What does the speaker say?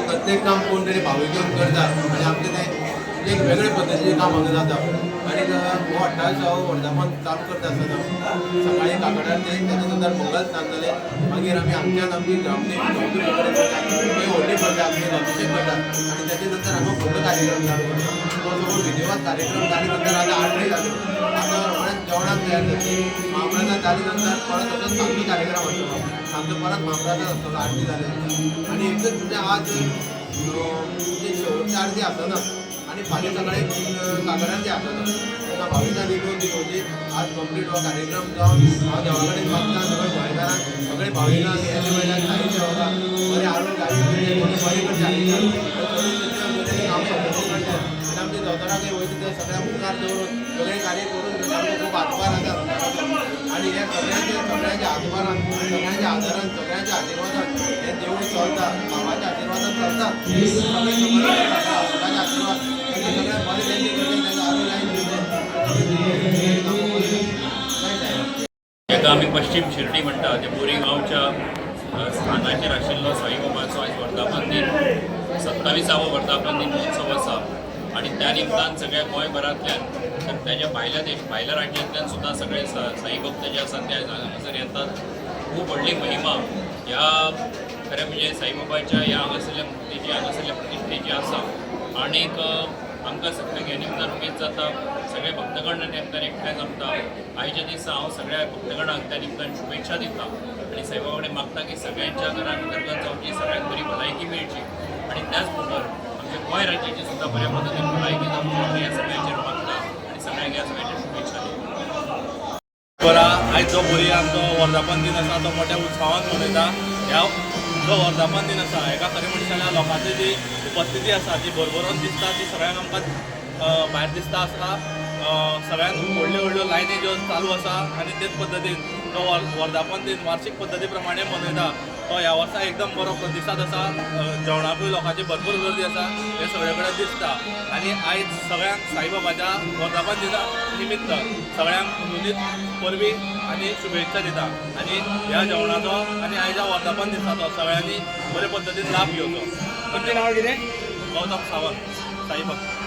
प्रत्येक काम कोण तरी भावीक येवन करता आनी आमचें तें म्हणजे एक वेगळे पद्दतीचें काम हांगा जाता. आनी हो अठ्ठावीसावो वर्धापन चालू करता आसतना सकाळी काकड आरती, तेच्या नंतर मंगल स्नान जालें, मागीर आमी आमच्यान आमची ग्रामदेवी गौतमी कडेन करता, थंय व्हडली करता, आमचे अभिशेक करता आनी तेच्या नंतर हांगा फुडलो कार्यक्रम चालू करता. तो सगळो विधिवत कार्यक्रम जाले नंतर आतां आरती जाल्यो, आतां रोखडेंच जेवणाक तयार जातली. महाप्रसाद जाले नंतर परत तसोच सांजचो कार्यक्रम आसतलो, सांजचो परत महाप्रसाद आसतलो आरती जाले नंतर. आनी एकच म्हणजे आज म्हणजे शेवटची आरती आसना आनी फाल्यां सकाळी काकड आरती आसना. तेन्ना भाविकांनी दोन दीस म्हणजे आज कंप्लीट हो कार्यक्रम जावन हांव देवा कडेन मागता, सगळे गोंयकारांक, सगळे भाविकांक हेजे वयल्यान साई सेवकांक बरें आरोग्य आयुश्य दिवचें, बरें करचें आनी कामां करचें आनी आमच्या दोतोराकय वयता ते सगळ्या मुखार दवरून सगळें कार्य करून आमकां खूब हातभार आसा. आनी हे सगळ्यांच्या सगळ्यांच्या हातभारान, सगळ्यांच्या आदारान, सगळ्यांच्या आशिर्वादान हें देवूळ चलता. बाबाच्या आशिर्वादान चलता सगळें, सगळें बाबाचे आशिर्वाद. तेंकां सगळ्यांक बरें तेंचे करचें, तेंकां आरोग्य आयुश्य दिवचें. कामां बरीं. जय साईराम. जाका आमी पश्चीम शिर्डी म्हणटा, ते बोरी गांवच्या स्थानाचेर आशिल्लो साईबाबाचो आयज वर्धापन दिन, 27आवो वर्धापन दिन महोत्सव आसा. आनी त्या निमतान सगळ्या गोंयभरांतल्यान तर त्याच्या भायल्या देश, भायल्या राज्यांतल्यान सुद्दां सगळे साई भक्त जे आसात ते आयज हांगासर येतात. खूब व्हडली महिमा ह्या खरें म्हणजे साईबाबाच्या ह्या हांगासरल्या मुर्तीची, हांगासरल्या प्रतिश्ठेची आसा. आणीक आमकां सगळ्यांक ह्या निमतान उमेद जाता, सगळे भक्तगण ह्या निमतान एकठांय जमता. आयच्या दिसा हांव सगळ्या भक्तगणांक त्या निमतान शुभेच्छा दिता आनी साईबाबा कडेन मागता की सगळ्यांच्या घरान उदरगत जावची, सगळ्यांक बरी भलायकी मेळची आनी त्याच बरोबर आमच्या गोंय राज्याची सुद्दां बऱ्या पद्दतीन भलायकी जावची अशें ह्या सगळ्यांचेर मागता आनी सगळ्यांक ह्या सगळ्यांच्या शुभेच्छा दिता. बरा, आयज जो बोरी आमचो वर्धापन दिन आसा तो मोठ्या उत्सवान मनयता. ह्या जो वर्धापन दिन आसा हेका खरें म्हणटा जाल्यार लोकांची जी उपस्थिती आसा ती भरभरून दिसता, ती सगळ्यांक आमकां भायर दिसता आसा. सगळ्यांक व्हडल्यो व्हडल्यो लायनी ज्यो चालू आसा आनी तेच पद्दतीन जो वर्धापन दिन वार्षीक पद्दती प्रमाणे मनयता तो ह्या वर्सा एकदम बरो प्रतिसाद आसा. जेवणाकूय लोकांची भरपूर गर्दी आसा हें सगळे कडेन दिसता. आनी आयज सगळ्यांक साईबाबाच्या वर्धापन दिना निमित्त सगळ्यांक हुनहुनीत परबीं आनी शुभेच्छा दिता आनी ह्या जेवणाचो आनी आयच्या वर्धापन दिसाचो सगळ्यांनी बरे पद्दतीन लाभ घेवचो. तुमचें नांव कितें? गौतम सावंत, साई भक्त.